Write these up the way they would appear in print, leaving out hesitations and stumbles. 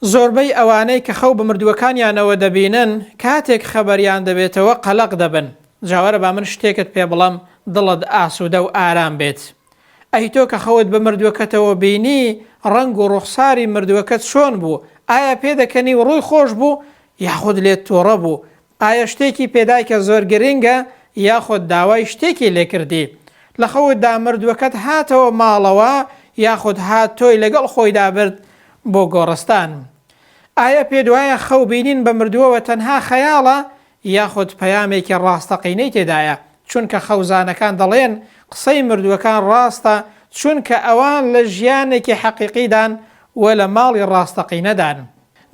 زۆربەی ئەوانەی کە خەو بە مردووەکانیانەوە دەبینن کاتێک خەبەریان دەبێتەوە قەلەق دەبن، جا وەرە با من شتێکت پێ بڵێم دڵت ئاسوودە و ئارام بێت. ئەی تۆ کە خەوت بە مردووەکەتەوە بینی ڕەنگ و ڕوخساری مردووەکەت چۆن بوو؟ ئایا پێدەکەنی و ڕووی خۆش بوو یاخود لێت توڕە بوو؟ ئایا شتێکی پێدای کە زۆر گرنگە یاخود داوای شتێکی لێکردی؟ لە خەوتدا مردووەکەت هاتەوە ماڵەوە یاخود هات تۆی لەگەڵ خۆیدا برد بۆ گۆڕستان؟ ئایا پێتوایە خەو بینین بە مردووەوە تەنها خەیاڵە یاخود پەیامێکی ڕاستەقینەی تێدایە؟ چونکە خەوزانەکان دەڵێن قسەی مردووەکان ڕاستە چونکە ئەوان لە ژیانێکی حەقیقیدان و لە ماڵی ڕاستەقینەدان.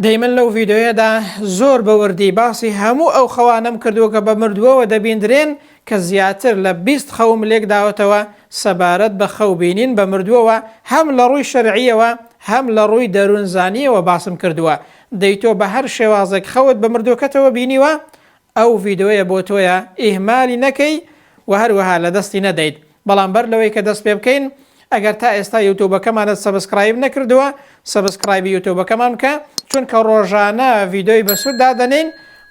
دەی من لەو ڤیدۆیەدا زۆر بە وردی باسی هەموو ئەو خەوانەم کردووە کە بە مردووەوە دەبیندرێن کە زیاتر لە 20 خەوم لێکداوەتەوە سەبارەت بە خەو بینین بە مردووەوە هەم لە ڕووی شەرعیەوە هەم لە ڕووی دەروونزانیەوە باسم کردووە دەی تۆ بە هەر شێوازێک خەوت بە مردووەکەتەوە بینیوە ئەو ڤیدۆیە بۆ تۆیە ئیهمالی نەکەی و هەروەها لەدەستی نەدەیت بەڵام بەر لەوەی کە دەست پێ بکەین ئەگەر تا ئێستا یوتوبەکەمانت subscribe نەکردووە subscribe ی یوتوبەکەمان بکە چونکە ڕۆژانە ڤیدۆی بەسوود دادەنێین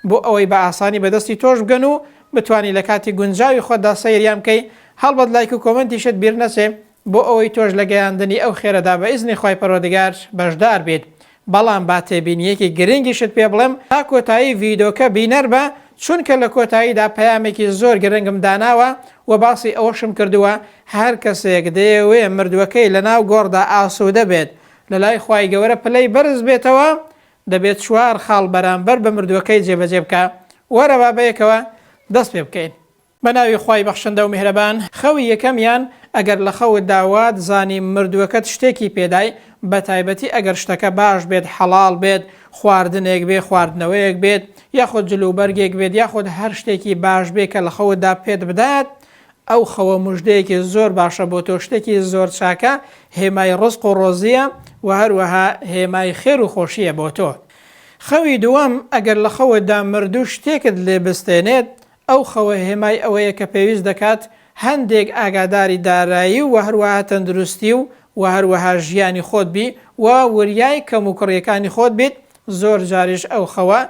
بۆ ئەوەی بە ئاسانی بەدەستی تۆش بگەن و بتوانی لە کاتی گونجاوی خۆتدا سەیریان بکەی هەڵبەت لایک و comment یشت بیر نەچێ بۆ ئەوەی تۆش لە گەیاندنی ئەو خێرەدا بە ئیزنی خوای پەروەردگار بەشدار بیت بەڵام با تێبینییەکی گرنگیشت پێ بڵێم تا کۆتایی ڤیدۆکە بینەر بە چونکە لە کۆتاییدا پەیامێکی زۆر گرنگم داناوە و باسی ئەوەشم کردووە هەر کەسێک دەیەوێ مردووەکەی لەناو گۆڕدا ئاسوودە بێت لەلای خوای گەورە پلەی بەرز بێتەوە دەبێت چوار خاڵ بەرامبەر بە مردووەکەی جێبەجێ بکا وەرە با بەیەکەوە دەست پێ بکەین. بە ناوی خوای بەخشندە و میهرەبان. خەوی یەکەمیان، ئەگەر لە خەوتدا وات زانی مردووەکەت شتێکی پێدای، بەتایبەتی ئەگەر شتەکە باش بێت، حەڵاڵ بێت، خواردنێک بێ، خواردنەوەیەک بێت، یاخود جلوبەرگێک بێت، یاخود هەر شتێکی باش بێ کە لە خەوتدا پێت بدات، ئەو خەوە موژدەیەکی زۆر باشە بۆ تۆ، شتێکی زۆر چاکە، هێمای ڕزق و ڕۆزییە و هەروەها هێمای خێر و خۆشییە بۆ تۆ. خەوی دووەم، ئەگەر لە خەوتدا مردوو شتێکت لێ بستێنێت، ئەو خەوە هێمای ئەوەیە کە پێویست دەکات هەندێک ئاگاداری دارایی و هەروەها تەندروستی و و هەروەها ژیانی خۆت بی و وریای کەموکوڕیەکانی خۆت بیت، زۆر جاریش ئەو خەوە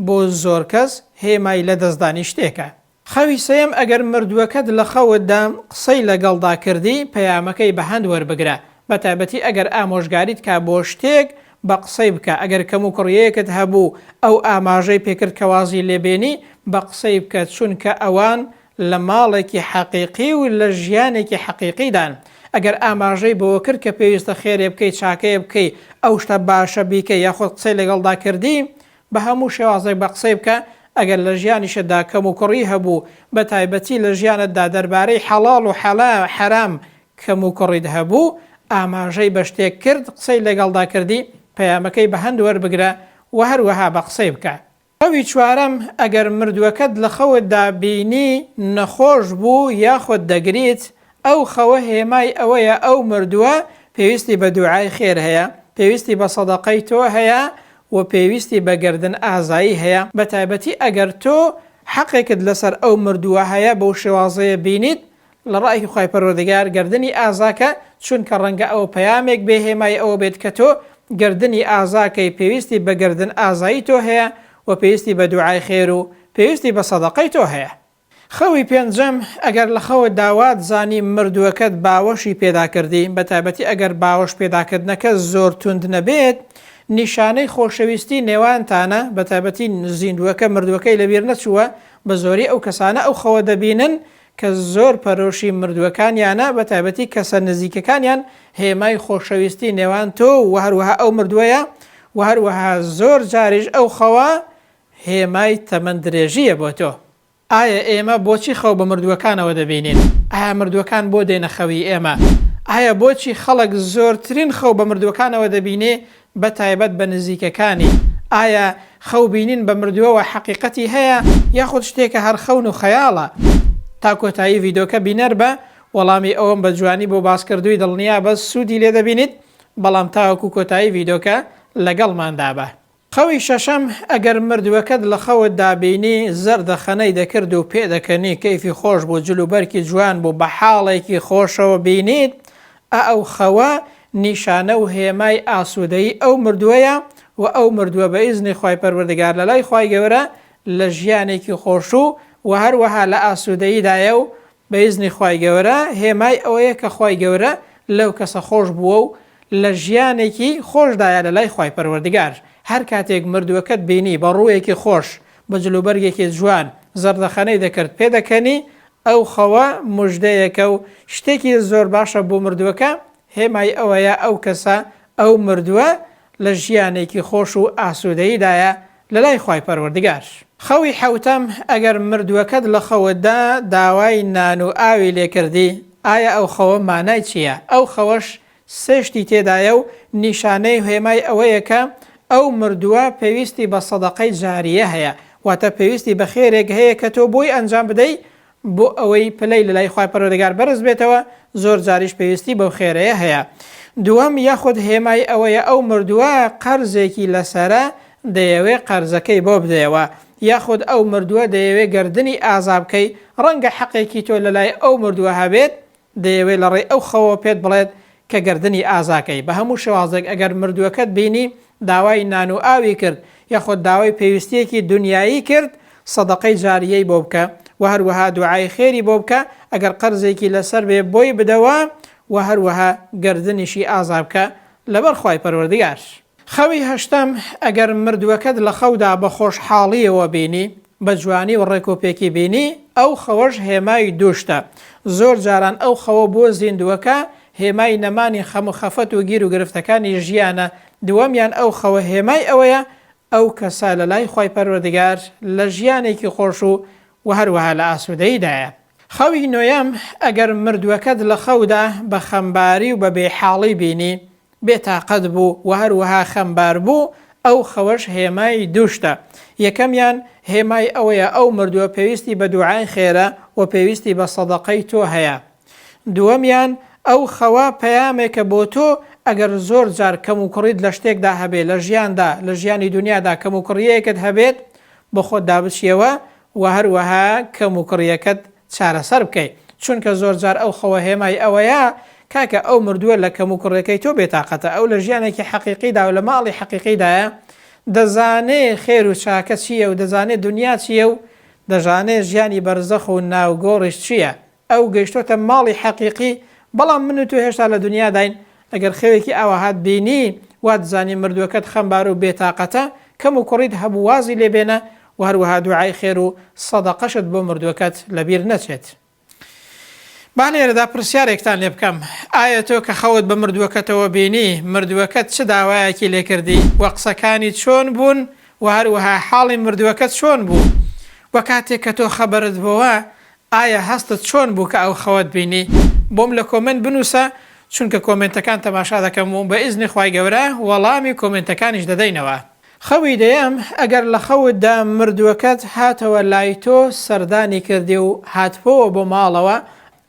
بۆ زۆر کەس هێمای لەدەستدانی شتێکە. خەوی سێیەم ئەگەر مردووەکەت لە خەوتدا قسەی لەگەڵدا کردی پەیامەکەی بە هەند وەربگرە، بەتایبەتی ئەگەر ئامۆژگاریت کا بۆ شتێک بە قسەی بکە، ئەگەر کەموکوڕییەکت هەبوو ئەو ئاماژەی پێکرد کە وازی لێ بێنی بە قسەی بکە چونکە ئەوان لە ماڵێکی حەقیقی و لە ژیانێکی حەقیقیدان ئەگەر ئاماژەی بەوە کرد کە پێویستە خێرێ بکەی چاکەیە بکەی ئەو شتە باشە بیکە یاخود قسەی لەگەڵدا کردی بە هەموو شێوازێک بە قسەی بکە ئەگەر لە ژیانیشتدا کەموکوڕی هەبوو بە تایبەتی لە ژیانتدا دەربارەی حەڵاڵ و حەرام کەموکوڕیت هەبوو، ئاماژەی بە شتێک کرد، قسەی لەگەڵدا کردی، پەیامەکەی بە هەند وەربگرە و هەروەها بە قسەی بکە. خەوی چوارەم، ئەگەر مردووەکەت لە خەوتدا بینی نەخۆش بوو یاخود دەگریت، ئەو خەوە هێمای ئەوەیە ئەو مردووە پێویستی بە دوعای خێر هەیە، پێویستی بە سەدەقەی تۆ هەیە و پێویستی بە گەردن ئازایی هەیە، بەتایبەتی ئەگەر تۆ حەقێکت لەسەر ئەو مردووە هەیە بەو شێوازەیە بینیت لە ڕای خوای پەروەردگار گەردنی ئازاکە چونکە ڕەنگە ئەوە پەیامێک بێ هێمای ئەوە بێت کە تۆ گەردنی ئازاکەی پێویستی بە گەردن ئازایی تۆ هەیە و پێویستی بە دوعای خێر و پێویستی بە سەدەقەی تۆ هەیە. خەوی پێنجەم، ئەگەر لە خەوتدا وات زانی مردووەکەت باوەشی پێدا کردی، بە تایبەتی ئەگەر باوەش پێداکردنەکە زۆر توند نەبێت، نیشانەی خۆشەویستی نێوانتانە، بە تایبەتی زیندووەکە مردووەکەی لەبیر نەچووە، بە زۆری ئەو کەسانە ئەو خەوە دەبینن کە زۆر پەرۆشی مردووەکانیانە، بەتایبەتی کەسە نزیکەکانیان، هێمای خۆشەویستی نێوان تۆ و هەروەها ئەو مردووەیە و هەروەها زۆر جاریش ئەو خەوە هێمای تەمەن درێژییە بۆ تۆ. ئایا ئێمە بۆچی خەو بە مردووەکانەوە دەبینین؟ ئایا مردووەکان بۆ دێنە خەوی ئێمە؟ ئایا بۆچی خەڵک زۆرترین خەو بە مردووەکانەوە دەبینێ بە تایبەت بە نزیکەکانی؟ ئایا خەو بینین بە مردووەوە حەقیقەتی هەیە یاخود شتێکە هەر خەون و خەیاڵە؟ تا کۆتایی ڤیدۆکە بینەر بە، وەڵامی ئەوەم بە جوانی بۆ باس کردووی دڵنیابە سوودی لێ دەبینیت، بەڵام تاوەکو کۆتایی ڤیدۆکە لەگەڵماندا بە. خەوی شەشەم، ئەگەر مردووەکەت لە خەوتدا بینی زەردە خەنەی دەکرد و پێدەکەنی کەیفی خۆش بوو جل و بەرکی جوان بوو بە حاڵێکی خۆشەوە بینیت ئا ئەو خەوە نیشانە و هێمای ئاسوودەیی ئەو مردووەیە وە ئەو مردووە بە ئیزنی خوای پەروەردگار لەلای خوای گەورە لە ژیانێکی خۆش و وە هەروەها لە ئاسوودەییدایە و بە ئیزنی خوای گەورە هێمای ئەوەیە کە خوای گەورە لەو کەسە خۆش بووە و لە ژیانێکی خۆشدایە لەلای خوای پەروەردگار. هەر کاتێک مردووەکەت بینی بە ڕووێکی خۆش، بە جلوبەرگێکی جوان زەردەخەنەی دەکرد پێدەکەنی، ئەو خەوە موژدەیەکە و شتێکی زۆر باشە بۆ مردووەکە، هێمای ئەوەیە ئەو کەسە، ئەو مردووە لە ژیانێکی خۆش و ئاسوودەییدایە لەلای خوای پەروەردگار. خەوی حەوتەم، ئەگەر مردووەکەت لە خەوتدا داوای نان و ئاوی لێکردی، ئایا ئەو خەوە مانای چییە؟ ئەو خەوەش سێ شتی تێدایە و نیشانەی هێمای ئەوەیە کە ئەو مردووە پێویستی بە سەدەقەی جارییە هەیە، واتە پێویستی بە خێرێک هەیە کە تۆ بۆی ئەنجام بدەی بۆ ئەوەی پلەی لەلای خوای پەروەردگار بەرز بێتەوە، زۆر جاریش پێویستی بەو خێرەیە هەیە. دووەم، یاخود هێمای ئەوەیە ئەو مردووە قەرزێکی لەسەرە دەیەوێ قەرزەکەی بۆ بدەیەوە، یاخود ئەو مردووە دەیەوێ گەردنی ئازا بکەی، ڕەنگە حەقێکی تۆ لەلای ئەو مردووە هەبێت، دەیەوێت لە ڕێی ئەو خەوەوە پێت بڵێت کە گەردنی ئازاکەی. بە هەموو شێوازێک ئەگەر مردووەکەت بینی داوای نان و ئاوی کرد یاخود داوای پێویستییەکی دونیایی کرد سەدەقەی جارییەی بۆ بکە وە هەروەها دوعای خێری بۆ بکە ئەگەر قەرزێکی لەسەر بێ بۆی بدەوە وە هەروەها گەردنیشی ئازا بکە لەبەر خوای پەروەردگار. خەوی هەشتەم، ئەگەر مردووەکەت لە خەودا بە خۆشحاڵییەوە بینی، بە جوانی و ڕێکوپێکی بینی، ئەو خەوەش هێمای دوو شتە. زۆر جاران ئەو خەوە بۆ زیندووەکە هێمای نەمانی خەم و خەفەت و گیر و گرفتەکانی ژیانە، دووەمیان ئەو خەوە هێمای ئەوەیە ئەو کەسە لە لای خوای پەروەردگار لە ژیانێکی خۆش و وە هەروەها لە ئاسوودەییدایە. خەوی نۆیەم، ئەگەر مردووەکەت لە خەودا بە خەمباری و بە بێحاڵی بینی، بێ تاقەت بوو و هەروەها خەمبار بوو، ئەو خەوەش هێمای دوو شتە، یەکەمیان، هێمای ئەوەیە ئەو مردووە پێویستی بە دوعای خێرە و پێویستی بە سەدەقەی تۆ هەیە. دووەمیان، ئەو خەوە پەیامێکە بۆ تۆ، ئەگەر زۆر جار کەموکوڕیت لە شتێکدا هەبێ لە ژیاندا، لە ژیانی دونیادا کەموکوڕییەکت هەبێت، بە خۆتدا بچیەوە و هەروەها کەموکوڕییەکەت چارەسەر بکەی چونکە زۆر جار ئەو خەوە هێمای ئەوەیە کاکە ئەو مردووە لە کەموکوڕیەکەی تۆ بێتاقەتە ئەو لە ژیانێکی حەقیقیدا و لە ماڵی حەقیقیدایە دەزانێ خێر و چاکە چییە و دەزانێ دونیا چییە و دەژانێ ژیانی بەرزەخ و ناو گۆڕیش چییە ئەو گەیشتۆتە ماڵی حەقیقی بەڵام من و تۆ هێشتا لە دونیاداین ئەگەر خەوێکی ئاواهات بینی واتزانی مردووەکەت خەمبار و بێتاقەتە کەم و کوڕیت هەبوو وازی لێ بێنە وە هەروەها دوعای خێر و سەدەقەشت بۆ مردووەکەت لەبیر نەچێت. با لێرەدا پرسیارێکتان لێ بکەم، ئایا تۆ کە خەوت بە مردووەکەتەوە بینی، مردووەکەت چ داوایەکی لێ کردی و قسەکانی چۆن بوون و هەروەها حاڵی مردووەکەت چۆن بوو؟ وە کاتێک کە تۆ خەبەرت بۆوە ئایا هەستت چۆن بوو کە ئەو خەوەت بینی؟ بۆم لە کۆمێنت بنووسە چونکە کۆمێنتەکان تەماشا دەکەم و بە ئیزنی خوای گەورە وەڵامی کۆمێنتەکانیش دەدەینەوە. خەوی دەیەم، ئەگەر لە خەوتدا مردووەکەت هاتەوە لای تۆ سەردانی کردی و هاتبۆوە بۆ ماڵەوە،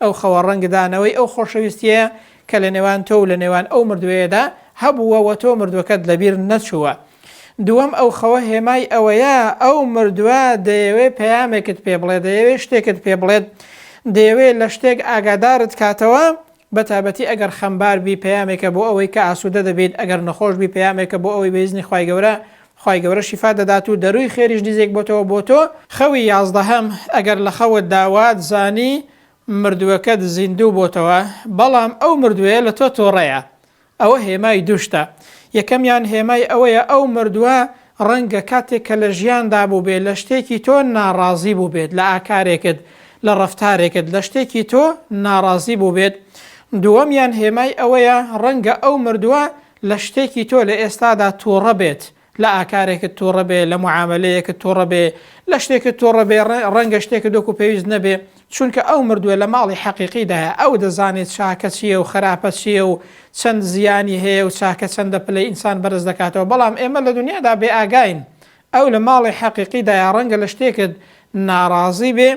ئەو خەوە ڕەنگدانەوەی ئەو خۆشەویستیەیە کە لە نێوان تۆ و لە نێوان ئەو مردووەیەدا هەبووە و تۆ مردووەکەت لەبیر نەچووە. دووەم، ئەو خەوە هێمای ئەوەیە ئەو مردووە دەیەوێ پەیامێکت پێ بڵێ، دەیەوێ شتێکت پێ بڵێت، دەیەوێ لە شتێک ئاگادارت کاتەوە، بەتایبەتی ئەگەر خەمبار بی پەیامێکە بۆ ئەوەی کە ئاسوودە دەبیت، ئەگەر نەخۆش بی پەیامێکە بۆ ئەوەی بە ئیزنی خوای گەورە خوای گەورە شیفات دەدات و دەرووی خێریش نزیک بۆتەوە بۆ تۆ. خەوی یازدەهەم، ئەگەر لە خەوتدا وات زانی مردووەکەت زیندوو بۆتەوە، بەڵام ئەو مردووەیە لە تۆ توڕەیە، ئەوە هێمای دوو شتە، یەکەمیان هێمای ئەوەیە ئەو مردووە ڕەنگە کاتێک کە لە ژیاندا بووبێت لە شتێکی تۆ ناڕازی بووبێت، لە ئاکارێکت، لە ڕەفتارێکت، لە شتێکی تۆ ناڕازی بووبێت. دووەمیان هێمای ئەوەیە ڕەنگە ئەو مردووە لە شتێکی تۆ لە ئێستادا تووڕە بێت، لە ئاکارێکت توڕە بێ، لە موعامەلەیەکت توڕە بێ، لە شتێکت توڕە بێ، ڕەنگە شتێکت وەکو پێویست نەبێ، چونکە ئەو مردووە لە ماڵی حەقیقیدایە، ئەو دەزانێ چاکە چییە و خراپە چییە و چەند زیانی هەیە و چاکە چەندە پلەی ئینسان بەرز دەکاتەوە، بەڵام ئێمە لە دونیادا بێ ئاگاین، ئەو لە ماڵی حەقیقیدایە، ڕەنگە لە شتێکت ناڕازی بێ،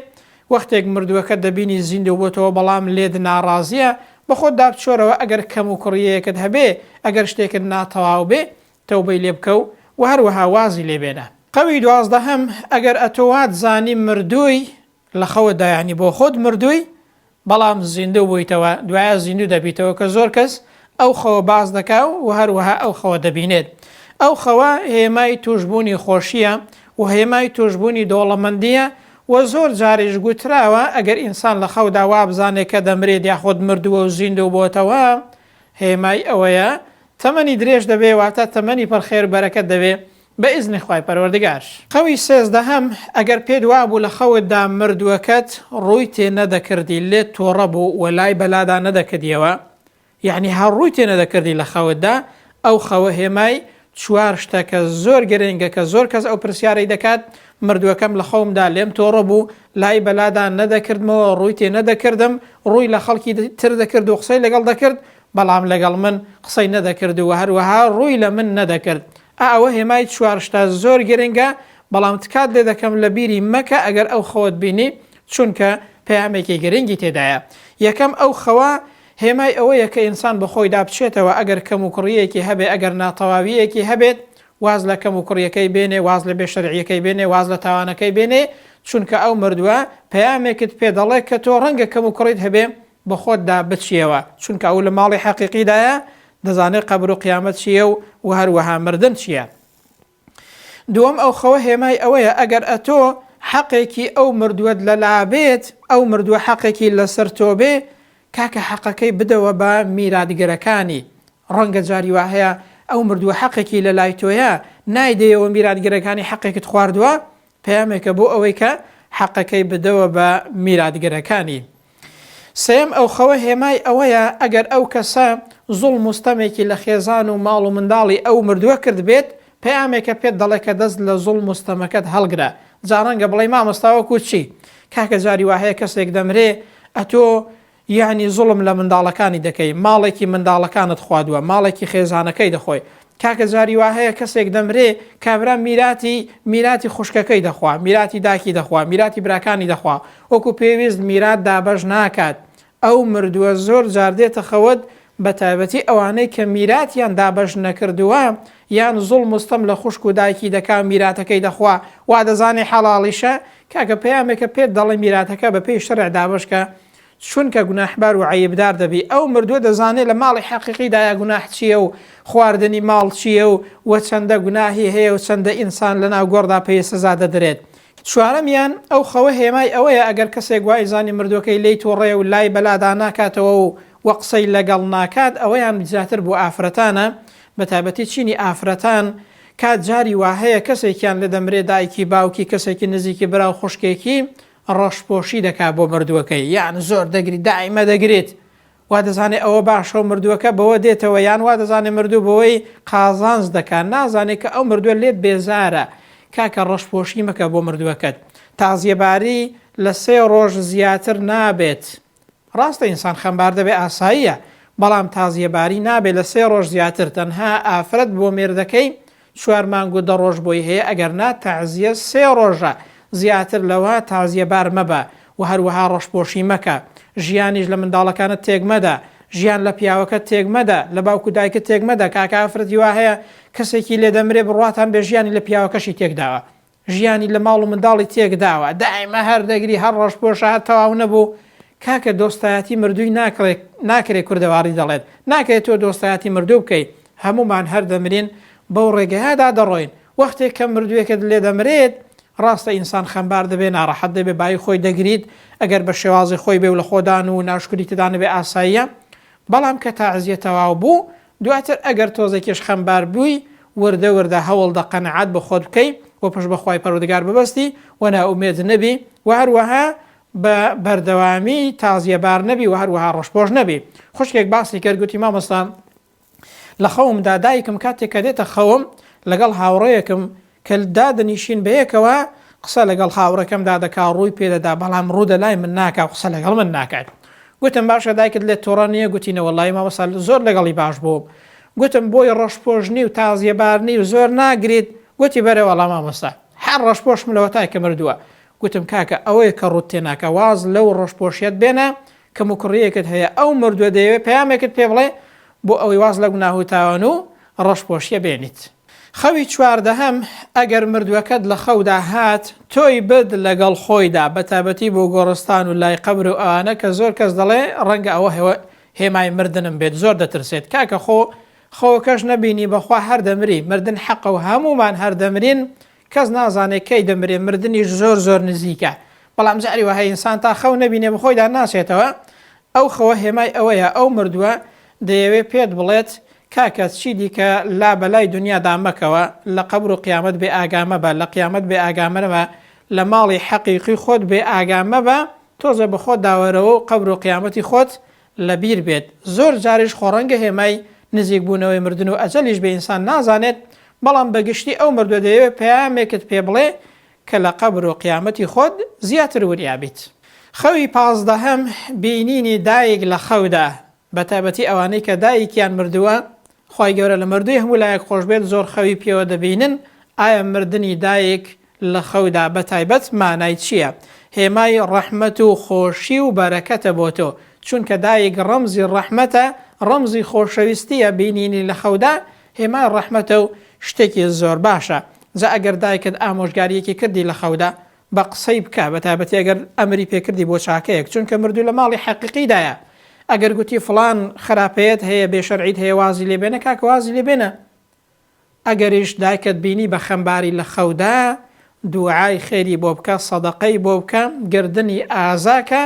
وەختێک مردووەکەت دەبینی زیندوو بۆتەوە بەڵام لێت ناڕازییە، بەخۆتدا بچۆرەوە ئەگەر کەموکوڕییەکت هەبێ، ئەگەر شتێکت ناتەواو بێ، تەوبەی لێ بکە و وە هەروەها وازی لێ بێنە. خەوی دوازدەهەم، ئەگەر ئەتۆ وات زانی مردووی لە خەوتدا یانی بۆ خۆت مردووی بەڵام زیندوو بوویتەوە دوایە زیندوو دەبیتەوە کە زۆر کەس ئەو خەوە باس دەکا و وە هەروەها ئەو خەوە دەبینێت. ئەو خەوە هێمای تووشبوونی خۆشییە و هێمای تووشبوونی دەوڵەمەندییە و زۆر جاریش گوتراوە ئەگەر ئینسان لە خەودا وابزانێ کە دەمرێت یاخود مردووە و زیندوو بۆتەوە هێمای ئەوەیە تەمەنی درێژ دەبێ واتە تەمەنی پڕ خێر و بەرەکەت دەبێ بە ئیزنی خوای پەروەردگار. خەوی سێزدەهەم، ئەگەر پێت وابوو لە خەوتدا مردووەکەت ڕووی تێ نەدەکردی لێت توڕە بوو و لای بەلادا نەدەکردیەوە یەعنی هەر ڕووی تێ نەدەکردی لە خەوتدا ئەو خەوە هێمای چوار شتە کە زۆر گرنگە کە زۆر کەس ئەو پرسیارەی دەکات مردووەکەم لە خەومدا لێم تۆڕە بوو لای بەلادا نەدەکردمەوە ڕووی تێ نەدەکردم ڕووی لە خەڵکی تر دەکرد و قسەی لەگەڵ دەکرد بەڵام لەگەڵ من قسەی نەدەکرد و هەروەها ڕووی لە من نەدەکرد. ئا ئەوە هێمای چوار شتە زۆر گرنگە، بەڵام تکات لێ دەکەم لە بیری مەکە ئەگەر ئەو خەوەت بینی، چونکە پەیامێکی گرنگی تێدایە. یەکەم ئەو خەوە هێمای ئەوەیە کە ئینسان بە خۆیدا بچێتەوە ئەگەر کەموکوڕییەکی هەبێ ئەگەر ناتەواوییەکی هەبێت واز لە کەموکوڕییەکەی بێنێ واز لە بێ شەرعییەکەی بێنێ واز لە تاوانەکەی بێنێ چونکە ئەو مردووە پەیامێکت پێ دەڵێ کە تۆ ڕەنگە کەموکوڕیت هەبێ بەخۆتدا بچیەوە چونکە ئەو لە ماڵی حەقیقیدایە دەزانێت قەبر و قیامەت چییە و و هەروەها مردن چییە. دووەم ئەو خەوە هێمای ئەوەیە ئەگەر ئەتۆ حەقێکی ئەو مردووەت لەلا بێت ئەو مردووە حەقێکی لەسەر تۆ بێ کاکە حەقەکەی بدەوە بە میراتگرەکانی ڕەنگە جاری وا هەیە ئەو مردووە حەقێکی لەلای تۆیە نایدەیەوە میراتگرەکانی حەقێکت خواردووە پەیامێکە بۆ ئەوەی کە حەقەکەی بدەوە بە میراتگرەکانی. سێیەم، ئەو خەوە هێمای ئەوەیە ئەگەر ئەو کەسە زوڵم و ستەمێکی لە خێزان و ماڵ و منداڵی ئەو مردووە کردبێت، پەیامێکە پێت دەڵێ کە دەست لە زوڵم و ستەمەکەت هەڵگرە. جا ڕەنگە بڵێی مامۆستا وەکو چی؟ کاکە جاری وا هەیە کەسێک دەمرێ ئەتۆ یەعنی زوڵم لە منداڵەکانی دەکەی ماڵێکی منداڵەکانت خوادوە ماڵێکی خێزانەکەی دەخۆی کاکە جاری وا هەیە کەسێک دەمرێ کابرا میراتی میراتی خوشکەکەی دەخوا میراتی داکی دەخوا میراتی براکانی دەخوا وەکو پێویست میرات دابەش ناکات ئەو مردووە زۆر جار دێتە خەوت بە تایبەتی ئەوانەی کە میراتیان دابەش نەکردووە یان زوڵم و ستەم لە خوشک و دایکی دەکا و میراتەکەی دەخوا وا دەزانێ حەڵاڵیشە کاکە پەیامێکە پێت دەڵێ میراتەکە بە پێی شەرع دابەش کە چونکە گوناحبار و عەیبدار دەبی، ئەو مردووە دەزانێ لە ماڵی حەقیقیدایە گوناح چییە و خواردنی ماڵ چییە و وە چەندە گوناهی هەیە و چەندە ئینسان لەناو گۆڕدا پێی سزا دەدرێت. چوارەمیان، ئەو خەوە هێمای ئەوەیە ئەگەر کەسێک وای زانی مردووەکەی لێی توڕەیە و لای بەلادا ناکاتەوە و وە قسەی لەگەڵ ناکات ئەوەیان زیاتر بۆ ئافرەتانە بەتایبەتی چینی ئافرەتان کات جاری واهەیە کەسێکیان لێ دەمرێ دایکی باوکی کەسێکی نزیکی برا و خوشکێکی ڕەشپۆشی دەکات بۆ مردووەکەی یان زۆر دەگری دائیمە دەگریت وا دەزانێ ئەوە باشە و مردووەکە بەوە دێتەوە یان وا دەزانێ مردوو بەوەی قازانج دەکات نازانێ کە ئەو مردووە لێت بێزارە کاکە ڕەشپۆشی مەکە بۆ مردووەکەت تازیەباری لە سێ ڕۆژ زیاتر نابێت ڕاستە ئینسان خەمبار دەبێ ئاساییە بەڵام تازیەباری نابێ لە سێ ڕۆژ زیاتر تەنها ئافرەت بۆ مێردەکەی چوار مانگ و دە ڕۆژ بۆی هەیە ئەگەر نا تەعزیە سێ ڕۆژە زیاتر لەوە تازیە بار مەبە وە هەروەها ڕەشپۆشی مەکە ژیانیش لە منداڵەکانت تێک مەدە ژیان لە پیاوەکەت تێک مەدە لە باوک و دایکت تێک مەدە کاکە ئافرەتی وا هەیە کەسێکی لێ دەمرێ بڕواتان بێ ژیانی لە پیاوەکەشی تێک داوە ژیانی لە ماڵ و منداڵی تێک داوە دایمە هەر دەگری هەر ڕەش پۆشە هەر تەواو نەبوو کاکە دۆستایەتی مردووی ناکڕێ ناکرێ کوردەواری دەڵێت ناکرێت تۆ دۆستایەتی مردوو بکەی هەموومان هەر دەمرین بەو ڕێگەیەدا دەڕۆین وەختێک کە مردووێکت لێ دەمرێت ڕاستە ئینسان خەمبار دەبێ ناڕەحەت دەبێ بایی خۆی دەگریت ئەگەر بە شێوازی خۆی بێ و لە خۆدان و ناشکری تێدا نەبێ ئاساییە بەڵام کە تەعزیە تەواو بوو دواتر ئەگەر تۆزێکیش خەمبار بووی وردە وردە هەوڵدە قەناعەت بە خۆت بکەی و پشت بە خوای پەروەردگار ببەستی و نائومێد نەبی و هەروەها بە بەردەوامی تازیەبار نەبی و هەروەها ڕەشپۆش نەبی. خوشکێک باسی کرد گوتی مامۆستا لە خەومدا دایکم کاتێک کە دێتە خەوم لەگەڵ هاوڕێیەکم کە دادەنیشین بەیەکەوە قسە لەگەڵ هاوڕێکەمدا دەکا ڕووی پێدەدا بەڵام ڕوو دەلای من ناکا و قسە لەگەڵ من ناکات گوتم باشە دایکت لێت توڕە نییە گوتی نەوەڵی مامۆستا زۆر لەگەڵی باش بووم گوتم بۆی ڕەشپۆش نی و تازیەبار نی و زۆر ناگریت گوتی بەرێ وەڵا مامۆستا هەر ڕەشپۆشم لەوەتای کە مردووە گوتم کاکە ئەوەیە کە ڕووت تێناکا واز لەو ڕەشپۆشیەت بێنە کەموکوڕییەکت هەیە ئەو مردووە دەیەوێ پەیامێکت پێ بڵێ بۆ ئەوەی واز لە گوناه و تاوان و ڕەشپۆشیە بێنیت. خەوی چواردەهەم، ئەگەر مردووەکەت لە خەودا هات تۆی برد لەگەڵ خۆیدا بەتایبەتی بۆ گۆڕستان و لای قەبر و ئەوانە کە زۆر کەس دەڵێ ڕەنگە ئەوە هێمای مردنم بێت زۆر دەترسێت کاکە خۆ. خەوەکەش نەبینی بەخوا هەر دەمری، مردن حەقە و هەموومان هەر دەمرین، کەس نازانێ کەی دەمرێ، مردنیش زۆر زۆر نزیکە، بەڵام جاری وا هەیە ئینسان تا خەو نەبینێ بەخۆیدا ناچێتەوە، ئەو خەوە هێمای ئەوەیە ئەو مردووە دەیەوێ پێت بڵێت کاکە چی دیکە لا بەلای دونیادا مەکەوە، لە قەبر و قیامەت بێ ئاگا مەبە، لە قیامەت بێ ئاگا مەبە، لە ماڵی حەقیقی خۆت بێ ئاگا مەبە، تۆزێ بەخۆتدا وەرەوە و قەبر و قیامەتی خۆت لە بیر بێت، زۆر جاریش خۆ ڕەنگە هێمای نزیک بوونەوەی مردن و ئەجەلیش بێ ئینسان نازانێت، بەڵام بە گشتی ئەو مردووە دەیەوێ پەیامێکت پێ بڵێ کە لە قەبر و قیامەتی خۆت زیاتر وریا بیت. خەوی پازدەهەم، بینینی دایک لە خەودا، بە تایبەتی ئەوانەی کە دایکیان مردووە، خوای گەورە لە مردووی هەموو لایەک خۆش بێت زۆر خەوی پێوە دەبینن، ئایا مردنی دایک لە خەودا بە تایبەت مانای چییە؟ هێمای ڕەحمەت و خۆشی و بەرەکەتە بۆ تۆ، چونکە دایک ڕەمزی ڕەحمەتە، ڕەمزی خۆشەویستییە، بینینی لە خەودا هێمای ڕەحمەتە و شتێکی زۆر باشە، جا ئەگەر دایکت ئامۆژگارییەکی کردی لە خەودا بە قسەی بکە، بە تایبەتی ئەگەر ئەمری پێ کردی بۆ چاکەیەک، چونکە مردوو لە ماڵی حەقیقیدایە، ئەگەر گوتی فڵان خراپەیەت هەیە بێ شەرعیت هەیە وازی لێ بێنە کاکە وازی لێ بێنە، ئەگەریش دایکت بینی بە خەمباری لە خەودا دوعای خێری بۆ بکە سەدەقەی بۆ بکە گەردنی ئازا کە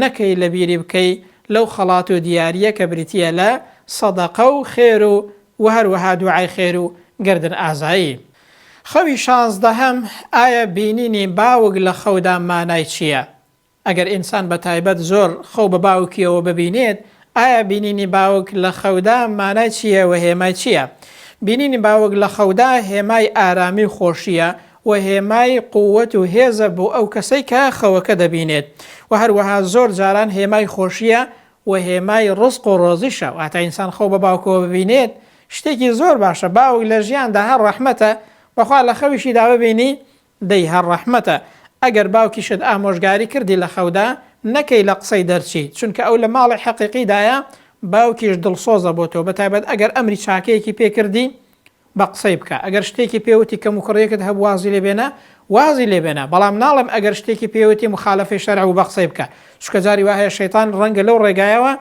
نەکەی لە بیری بکەی لەو خەڵات و دیاریە کە بریتیە لە سەدەقە و خێر و وە هەروەها دوعای خێر و گەردن ئازایی. خەوی شازدەهەم، ئایا بینینی باوک لە خەودا مانای چیە؟ ئەگەر ئینسان بە تایبەت زۆر خەو بە باوکیەوە ببینێت، ئایا بینینی باوک لە خەودا مانای چییە و هێمای چییە؟ بینینی باوک لە خەودا هێمای ئارامی و خۆشییە و هێمای قووەت و هێزە بۆ ئەو کەسەی کە خەوەکە دەبینێت و هەروەها زۆر جاران هێمای خۆشییە و هێمای ڕزق و ڕۆزیشە، واتە ئینسان خەو بە باوکەوە ببینێت شتێکی زۆر باشە، باوک لە ژیاندا هەر ڕەحمەتە، بەخوا لە خەویشیدا ببینی دەی هەر ڕەحمەتە ئەگەر باوکیشت ئامۆژگاری کردی لە خەودا نەکەی لە قسەی دەرچی چونکە ئەو لە ماڵی حەقیقیدایە باوکیش دڵسۆزە بۆ تۆ بەتایبەت ئەگەر ئەمری چاکەیەکی پێ کردی بە قسەی بکە ئەگەر شتێکی پێ وتی کەموکوڕیەکت هەبوو وازی لێ بێنە وازی لێ بێنە بەڵام ناڵێم ئەگەر شتێکی پێ وتی مخالەفەی شەرع بوو بە قسەی بکە چونکە جاری وا هەیە شەیتان ڕەنگە لەو ڕێگایەوە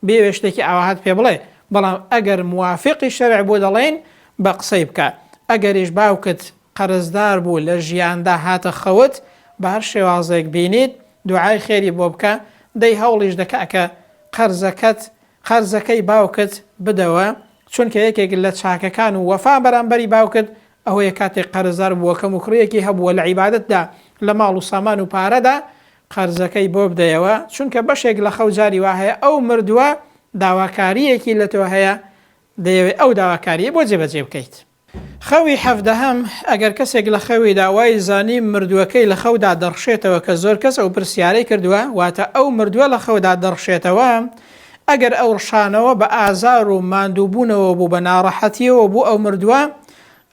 بێوێ شتێکی ئاواهات پێ بڵێ بەڵام ئەگەر موافقی شەرع بوو دەڵێین بە قسەی بکە ئەگەریش باوکت قەرزدار بوو لە ژیاندا هاتە خەوت بە هەر شێوازێک بینیت دوعای خێری بۆ بکە دەی هەوڵیش دە کاکە قەرزەکەت قەرزەکەی باوکت بدەوە چونکە یەکێک لە چاکەکان و وەفا بەرامبەری باوکت ئەوەیە کاتێک قەرزدار بووە کەموکوڕیەکی هەبووە لە عیبادەتدا لە ماڵ و سامان و پارەدا قەرزەکەی بۆ بدەیەوە چونکە بەشێک لە خەو جاری وا هەیە ئەو مردووە داواکاریەکی لە تۆ هەیە دەیەوێ ئەو داواکاریە بۆ جێبەجێ بکەیت. خەوی حەڤدەهەم، ئەگەر کەسێک لە خەویدا وای زانی مردووەکەی لە خەودا دەڕشێتەوە کە زۆر کەس ئەو پرسیارەی کردووە واتە ئەو مردووە لە خەودا دەڕشێتەوە ئەگەر ئەو ڕشانەوە بە ئازار و ماندووبوونەوە بوو بە ناڕەحەتیەوە بوو ئەو مردووە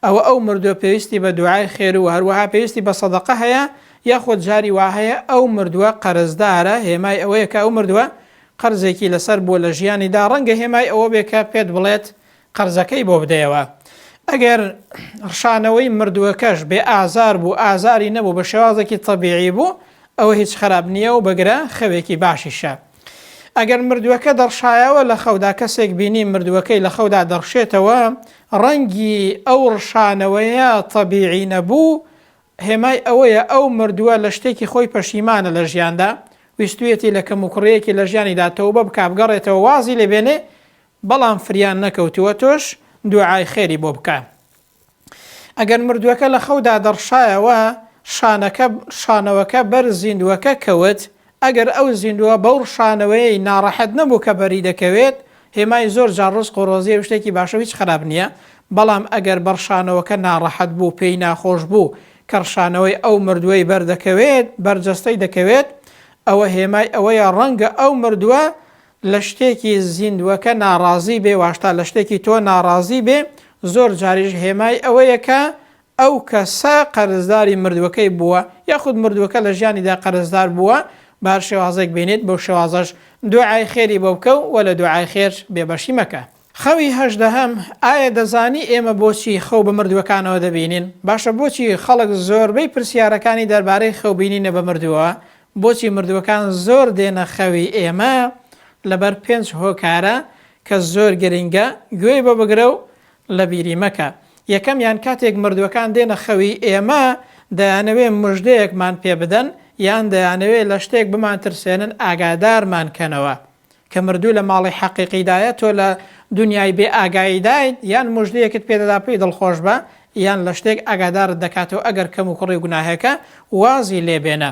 ئەوە ئەو مردووە پێویستی بە دوعای خێر و هەروەها پێویستی بە سەدەقە هەیە یاخود جاری وا هەیە ئەو مردووە قەرزدارە هێمای ئەوەیە کە ئەو مردووە قەرزێکی لەسەر بووە لە ژیانیدا ڕەنگە هێمای ئەوە بێ کە پێت بڵێت قەرزەکەی بۆ بدەیەوە. ئەگەر ڕشانەوەی مردووەکەش بێ ئازار بوو، ئازاری نەبوو، بە شێوازێکی تەبیعی بوو، ئەوە هیچ خراپ نییە و بگرە خەوێکی باشیشە. ئەگەر مردووەکە دەڕشایەوە لە خەودا کەسێک بینی مردووەکەی لە خەودا دەڕشێتەوە، ڕەنگی ئەو ڕشانەوەیە تەبیعی نەبوو، هێمای ئەوەیە ئەو مردووە لە شتێکی خۆی پەشیمانە لە ژیاندا، ویستوویەتی لە کەموکوڕییەکی لە ژیانیدا تەوبە بکا بگەڕێتەوە وازی لێ بێنێ، بەڵام فریا نەکەوتووە تۆش دوعای خێری بۆ بکە. ئەگەر مردووەکە لە خەودا دەڕشایەوە شانەکە ڕشانەوەکە بەر زیندووەکە کەوت، ئەگەر ئەو زیندووە بەو ڕشانەوەیەی ناڕەحەت نەبوو کە بەری دەکەوێت، هێمای زۆر جار ڕزق و ڕۆزیە و شتێکی باشە و هیچ خراپ نییە، بەڵام ئەگەر بە ڕشانەوەکە ناڕەحەت بوو پێی ناخۆش بوو کە ڕشانەوەی ئەو مردووەی بەر دەکەوێت بەر جەستەی دەکەوێت ئەوە هێمای ئەوەیە ڕەنگە ئەو مردووە لە شتێکی زیندوەکە ناڕازی بێ واشتا لە شتێکی تۆ ناڕازی بێ زۆر جاریش هێمای ئەوەیە کە ئەو کەسە قەرزداری مردوەکەی بووە یاخود مردوەکە لە ژیانیدا قەرزدار بووە بە هەر شێوازێک بینیت بەو شێوازەش دوعای خێری بۆ بکە و وە لە دوعای خێر بێبەشی مەکە. خەوی هەژدەهەم، ئایا دەزانی ئێمە بۆچی خەو بە مردووەکانەوە دەبینین؟ باشە بۆچی خەڵک زۆربەی پرسیارەکانی دەربارەی خەو بینینە بە مردووەوە؟ بۆچی مردووەکان زۆر دێنە خەوی ئێمە؟ لەبەر پێنج هۆکارە. کە زۆر گرنگە گوێی بۆ بگرە و لەبیری مەکە. یەکەمیان کاتێک مردووەکان دێنە خەوی ئێمە دەیانەوێ مژدەیەکمان پێ بدەن یان دەیانەوێ لە شتێک بمانترسێنن ئاگادارمان کەنەوە. کە مردوو لە ماڵی حەقیقیدایە تۆ لە دونیای بێ ئاگاییدایت یان موژدەیەکت پێ دەدا پێی دڵخۆش بە یان لە شتێک ئاگادارت دەکاتەوە ئەگەر کەم و کوڕی و گوناهێکە وازی لێ بێنە.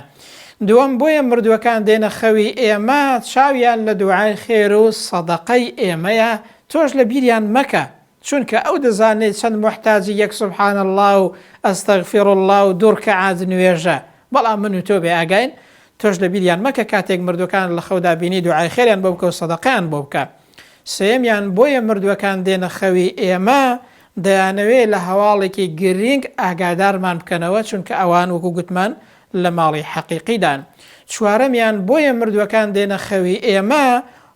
دووەم، بۆیە مردووەکان دێنە خەوی ئێمە چاویان لە دوعای خێر و سەدەقەی ئێمەیە تۆش لە بیریان مەکە چونکە ئەو دەزانێت چەند موحتاجی یەک سبحان اللە و استغفر اللە و دوو ڕکەعات نوێژە بەڵام من و تۆ بێ ئاگاین تۆش لە بیریان مەکە کاتێک مردوەکانت لە خەودا بینی دوعای خێریان بۆ بکە و سەدەقەیان بۆ بکە سێیەمیان بۆیە مردوەکان دێنە خەوی ئێمە دەیانەوێ لە هەواڵێکی گرینگ ئاگادارمان بکەنەوە چونکە ئەوان وەکو گوتمان لە ماڵی حەقیقیدان. چوارەمیان، بۆیە مردووەکان دێنە خەوی ئێمە،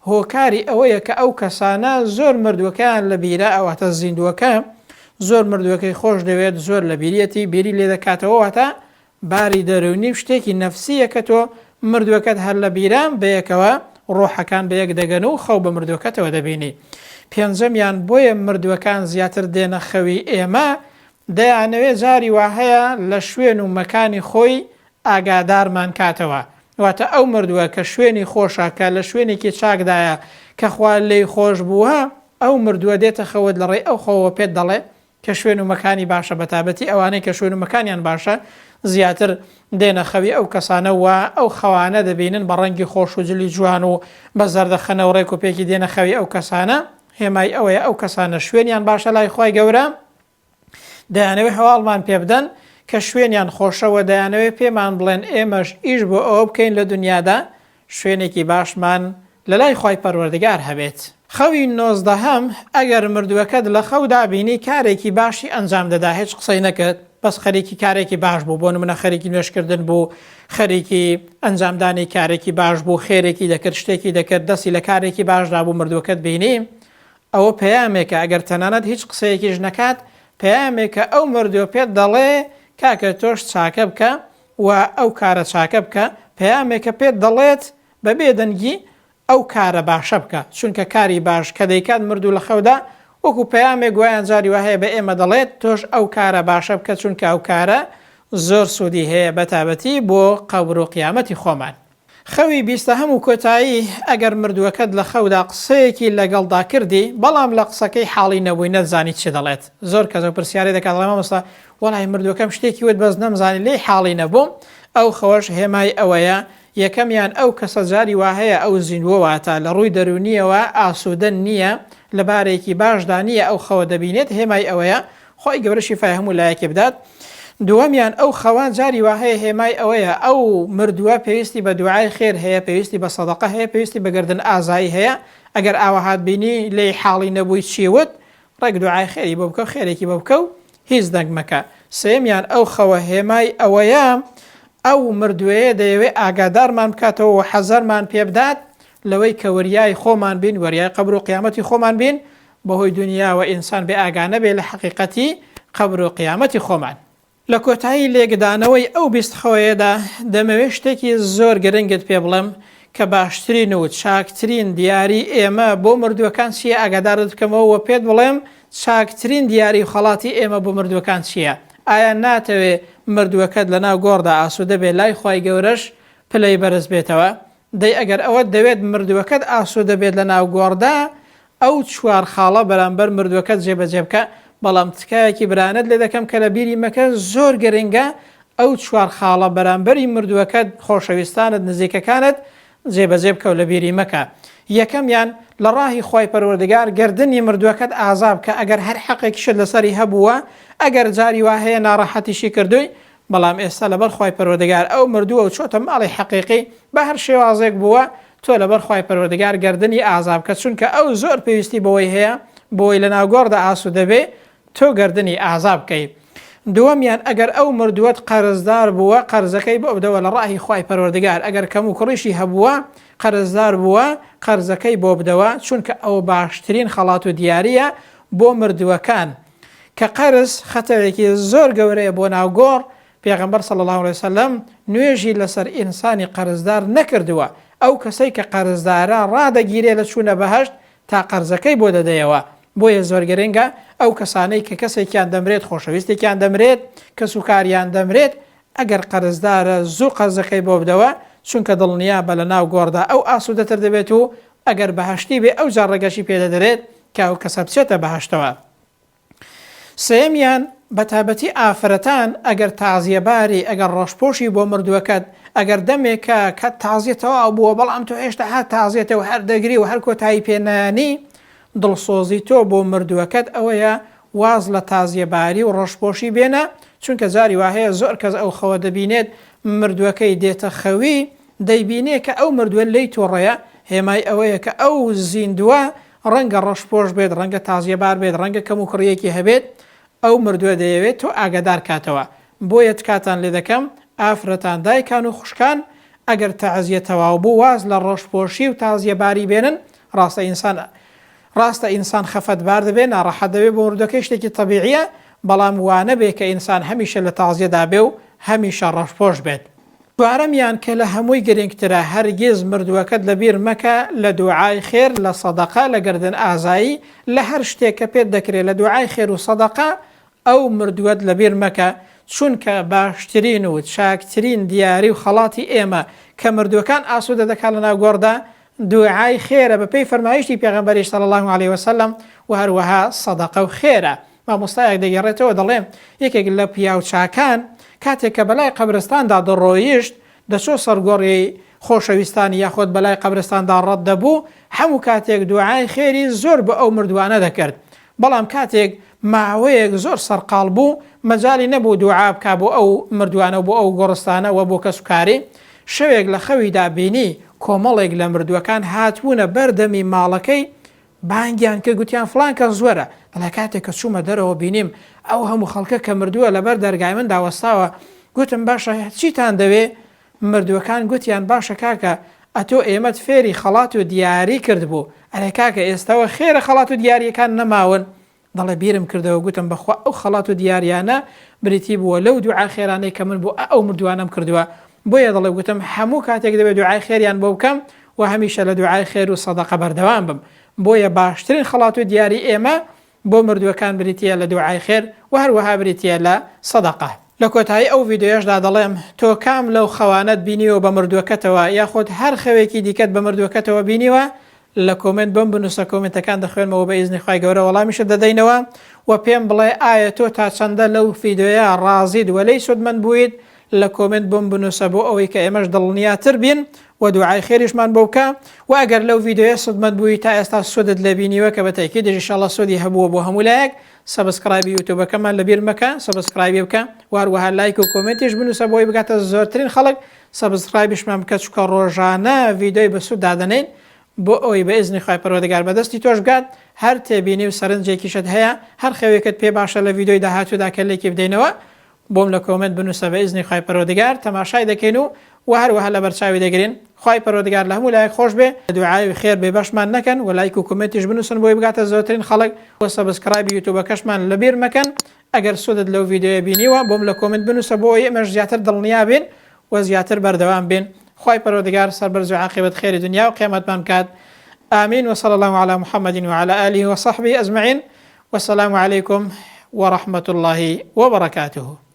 هۆکاری ئەوەیە کە ئەو کەسانە زۆر مردووەکەیان لە بیرە، واتە زیندووەکە زۆر مردووەکەی خۆش دەوێت، زۆر لە بیریەتی، بیری لێ دەکاتەوە، واتە باری دەروونی و شتێکی نەفسییە کە تۆ مردووەکەت هەر لە بیرە، بەیەکەوە ڕۆحەکان بەیەک دەگەن و خەو بە مردووەکەتەوە دەبینی. پێنجەمیان، بۆیە مردووەکان زیاتر دێنە خەوی ئێمە، دەیانەوێ جاری واهەیە لە شوێن و مەکانی خۆی ئاگادارمان کاتەوە. واتە ئەو مردووە کە شوێنی خۆشە، کە لە شوێنێکی چاکدایە، کە خوا لێی خۆش بووە، ئەو مردووە دێتە خەوت لە ڕێی ئەو خەوەوە پێت دەڵێ کە شوێن و مەکانی باشە، بەتابەتی ئەوانەی کە شوێن و مەکانیان باشە زیاتر دێنە خەوی ئەو کەسانە و ئەو خەوانە دەبینن بە ڕەنگی خۆش و جلی جوان و بە زەردەخەنە و ڕێک و پێکی دێنە خەوی ئەو کەسانە، هێمای ئەوەیە ئەو کەسانە شوێنیان باشە لای خوای گەورە. دەیانەوێت هەواڵمان پێ بدەن کە شوێنیان خۆشە وە دەیانەوێت پێمان بڵێن ئێمەش ئیش بۆ ئەوە بکەین لە دونیادا شوێنێکی باشمان لەلای خوای پەروەردگار هەبێت. خەوی نۆزدەهەم، ئەگەر مردووەکەت لە خەودا بینی کارێکی باشی ئەنجام دەدا هیچ قسەی نەکرد بەس خەریکی کارێکی باش بوو بۆ نمونە خەریکی نوێژکردن بوو خەریکی ئەنجامدانی کارێکی باش بوو خێرێکی دەکرد شتێکی دەکرد دەستی لە کارێکی باشدا بوو مردووەکەت بینی ئەوە پەیامێکە ئەگەر تەنانەت هیچ قسەیەکیش نەکات پەیامێکە ئەو مردووە پێت دەڵێ کاکە تۆش چاکە بکە و ئەو کارە چاکە بکە پەیامێکە پێت دەڵێت بە بێدەنگی ئەو کارە باشە بکە چونکە کاری باش کە دەیکات مردوو لە خەودا وەکو پەیامێک وایان جاری وا هەیە بە ئێمە دەڵێت تۆش ئەو کارە باشە بکە چونکە ئەو کارە زۆر سوودی هەیە بەتابەتی بۆ قەبر و قیامەتی خۆمان. خەوی بیستەهەم و کۆتایی، ئەگەر مردووەکەت لە خەودا قسەیەکی لەگەڵدا کردی، بەڵام لە قسەکەی حاڵی نەبووی نەتزانی چ دەڵێت. زۆر کەس ئەو پرسیارەی دەکات دەڵێ مامۆستا وەڵاهی مردووەکەم شتێکی وت بەس نەمزانی لێی حاڵی نەبووم، ئەو خەوەش هێمای ئەوەیە یەکەمیان ئەو کەسە جاری واهەیە ئەو زیندووە واتە لە ڕووی دەروونییەوە ئاسوودە نییە لە بارێکی باشدا نییە ئەو خەوە دەبینێت هێمای ئەوەیە خوای گەورە شیفای هەموو لایەکی بدات دووەمیان ئەو خەوە جاری وا هەیە هێمای ئەوەیە ئەو مردووە پێویستی بە دوعای خێر هەیە پێویستی بە سەدەقە هەیە پێویستی بە گەردن ئازایی هەیە ئەگەر ئاوا هات بینی لێی حاڵی نەبووی چی وت ڕێک دوعای خێری بۆ بکە و خێرێکی بۆ بکە و هیچ دەنگ مەکە سێیەمیان ئەو خەوە هێمای ئەوەیە ئەو مردوەیە دەیەوێ ئاگادارمان بکاتەوە و حەزەرمان پێبدات لەوەی کە وریای خۆمان بین وریای قەبر و قیامەتی خۆمان بین بەهۆی دونیاوە ئینسان بێ ئاگا نەبێ لە حەقیقەتی قەبر و قیامەتی خۆمان. لە کۆتایی لێکدانەوەی ئەو 20 خەوەیەدا دەمەوێ شتێکی زۆر گرنگت پێ بڵێم کە باشترین و چاکترین دیاری ئێمە بۆ مردووەکان چییە ئاگادارت بکەمەوە و پێت بڵێم چاکترین دیاری و خەڵاتی ئێمە بۆ مردووەکان چییە ئایا ناتەوێ مردووەکەت لەناو گۆڕدا ئاسوودە بێ لای خوای گەورەش پلەی بەرز بێتەوە دەی ئەگەر ئەوەت دەوێت مردووەکەت ئاسوودە بێت لەناو گۆڕدا ئەو چوار خاڵە بەرامبەر مردووەکەت جێبەجێ بکە، بەڵام تکایەکی برانەت لێ دەکەم کە لە بیری مەکە زۆر گرنگە ئەو چوار خاڵە بەرامبەری مردووەکەت، خۆشەویستانت، نزیکەکانت جێبەجێ بکە و لە بیری مەکە. یەکەمیان، لە ڕاهی خوای پەروەردگار گەردنی مردووەکەت ئازا بکە ئەگەر هەر حەقێکیشت لەسەری هەبووە، ئەگەر جاری وا هەیە ناڕەحەتیشی کردووی، بەڵام ئێستا لەبەر خوای پەروەردگار ئەو مردووە و چۆتە ماڵی حەقیقی بە هەر شێوازێک بووە تۆ لەبەر خوای پەروەردگار گەردنی ئازا بکە چونکە ئەو زۆر پێویستی بەوەی هەیە بۆی لەناو گۆڕدا ئاسوودە بێ تۆ گەردنی ئازا بکەی دووەمیان ئەگەر ئەو مردووەت قەرزدار بووە قەرزەکەی بۆ بدەوە لە ڕاهی خوای پەروەردگار ئەگەر کەم و کوڕیشی هەبووە قەرزدار بووە قەرزەکەی بۆ بدەوە چونکە ئەوە باشترین خەڵات و دیارییە بۆ مردووەکان کە قەرز خەتەرێکی زۆر گەورەیە بۆ ناو گۆڕ، پێغەمبەر صلی اللە علیە وسلم نوێژی لەسەر ئینسانی قەرزدار نەکردووە، ئەو کەسەی کە قەرزدارە ڕادەگیرێ لە چوونە بەهەشت. تا قەرزەکەی بۆ دەدەیەوە. بۆیە زۆر گرنگە ئەو کەسانەی کە کەسێکیان دەمرێت، خۆشەویستێکیان دەمرێت، کەسوکاریان دەمرێت، ئەگەر قەرزدارە زوو قەرزەکەی بۆ بدەوە، چونکە دڵنیابە لەناو گۆڕدا ئەو ئاسوودەتر دەبێت و ئەگەر بەهەشتی بێ ئەوجا ڕێگەشی پێ دەدرێت کە ئەو کەسە بچێتە بەهەشتەوە. سێیەمیان، بەتایبەتی ئافرەتان ئەگەر تازیەباری، ئەگەر ڕەشپۆشی بۆ مردووەکەت، ئەگەر دەمێکە کە تازیە تەواو بووە بەڵام تۆ هێشتا هەر تازیەتە و هەر دەگری و هەر کۆتایی پێ نایەنی، دڵسۆزی تۆ بۆ مردووەکەت ئەوەیە واز لە تازیەباری و ڕەشپۆشی بێنە، چونکە جاری وا هەیە زۆر کەس ئەو خەوە دەبینێت مردووەکەی دێتە خەوی دەیبینێ کە ئەو مردووە لێی توڕەیە، هێمای ئەوەیە کە ئەو زیندووە ڕەنگە ڕەشپۆش بێت، ڕەنگە تازیەبار بێت، ڕەنگە کەموکوڕییەکی هەبێت، ئەو مردووە دەیەوێت تۆ ئاگادار کاتەوە. بۆیە تکاتان لێ دەکەم ئافرەتان، دایکان و خوشکان ئەگەر تەعزیە تەواو بوو واز لە ڕەشپۆشی و تازیەباری بێنن، ڕاستە ئینسان ڕاستە ئینسان خەفەتبار دەبێ، ناڕەحەت دەبێ بۆ مردووەکەی شتێکی تەبیعیە، بەڵام وانەبێ کە ئینسان هەمیشە لە تازیەدا بێ و هەمیشە ڕەشپۆش بێت. چوارەمیان کە لە هەمووی گرنگترە، هەرگیز مردووەکەت لە بیر مەکە لە دوعای خێر، لە سەدەقە، لە گەردن ئازایی، لە هەر شتێک کە پێت دەکرێ لە دوعای خێر و سەدەقە ئەو مردووەت لە بیر مەکە، چونکە باشترین و چاکترین دیاری و خەڵاتی ئێمە کە مردووەکان ئاسوودە دەکات لەناو گۆڕدا دوعای خێرە بە پێی فەرمایشتی پێغەمبەریش صلی اللە علیە وسلم و هەروەها سەدەقە و خێرە. مامۆستایەک دەگێڕێتەوە دەڵێ، یەکێک لە پیاو چاکان کاتێک کە بەلای قەبرستاندا دەڕۆیشت، دەچۆ سەر گۆڕی خۆشەویستانی یاخۆد بەلای قەبرستاندا ڕەت دەبوو، هەموو کاتێک دوعای خێری زۆر بۆ ئەو مردووانە دەکرد. بەڵام کاتێک ماوەیەک زۆر سەرقاڵ بوو، مەجالی نەبوو دوعا بکا بۆ ئەو مردووانە و بۆ ئەو گۆڕستانە و بۆ کەسوکاری. شەوێک لە خەویدا بینی کۆمەڵێک لە مردووەکان هاتبوونە بەر دەمی ماڵەکەی، بانگیان کرد گوتیان فڵان کەس وەرە. دەڵێ کاتێک کە چوومە دەرەوە بینیم ئەو هەموو خەڵکە کە مردووە لەبەر دەرگای مندا وەستاوە، گوتم باشە چیتان دەوێ؟ مردووەکان گوتیان باشە کاکە ئەتۆ ئێمەت فێری خەڵات و دیاری کردبوو، ئەرێ کاکە ئێستەوە خێرە خەڵات و دیارییەکان نەماون؟ دەڵێ بیرم کردەوە گوتم بەخوا ئەو خەڵات و دیارییانە بریتی بووە لەو دوعا خێرانەی کە من بۆ ئەو مردووانەم کردووە، بۆیە دەڵێ گوتم هەموو کاتێک دەبێ دوعای خێریان بۆ بکەم و هەمیشە لە دوعای خێر و سەدەقە بەردەوام بم، بۆیە باشترین خەڵات و دیاری ئێمە بۆ مردووەکان بریتییە لە دوعای خێر و هەروەها بریتییە لە سەدەقە. لە کۆتایی ئەو ڤیدیۆیەشدا دەڵێم تۆ کام لەو خەوانەت بینیوە بە مردووەکەتەوە یاخود هەر خەوێکی دیکەت بە مردووەکەتەوە بینیوە لە کۆمێنت بۆم بنووسە کۆمێنتەکان دەخوێنمەوە بە ئیزنی خوای گەورە وەڵامیشت دەدەینەوە وە پێم بڵێ ئایا تۆ تا چەندە لەو ڤیدیۆیە ڕازیت وە لێی سوودمەند بوویت لە کۆمێنت بۆم بنووسە بۆ ئەوەی کە ئێمەش دڵنیاتر بین وە دوعای خێریشمان بۆ بکە وە ئەگەر لەو ڤیدیۆیە سوودمەند بووی تا ئێستا سوودت لێ بینیوە کە بە تەئکیدیش ان شاء اللە سوودی هەبووە بۆ هەموو لایەک subscribe ی یوتوبەکەمان لەبیر مەکە subscribe ی بکە وە هەروەها لایک و کۆمێنتیش بنووسە بۆی بگاتە زۆرترین خەڵک subscribe یشمان بکە چونکە ڕۆژانە ڤیدیۆی بەسوود دادەنێین بۆ ئەوەی بە ئیزنی خوای پەروەردگار بەدەستی تۆش بگات، هەر تێبینی و سەرنجێکیشت هەیە، هەر خەوێکت پێ باشە لە ڤیدیۆی داهاتوودا کە لێکی بدەینەوە بۆم لە کۆمێنت بنووسە بە ئیزنی خوای پەروەردگار تەماشای دەکەین و وە هەروەها لەبەرچاوی دەگرین، خوای پەروەردگار لە هەموو لایەک خۆش بێ، لە دوعای خێر بێ بەشمان نەکەن وە لایک و کۆمێنتیش بنووسن بۆی بگاتە زۆرترین خەڵک وە subscribe ی یوتوبەکەشمان لەبیر مەکەن، ئەگەر سوودت لەو ڤیدیۆیە بینیوە بۆم لە کۆمێنت بنووسە بۆ ئەوەی ئێمەش زیاتر دڵنیا بین و زیاتر بەردەوام بین خوای پەروەردگار سەربەرز و عاقیبەت خێری دنیا و قیامەتمان بکات آمین وصلی اللە علی محمد وعلی آله وصحبه اجمعین والسلام علیکم ورحمة اللە وبرکاته.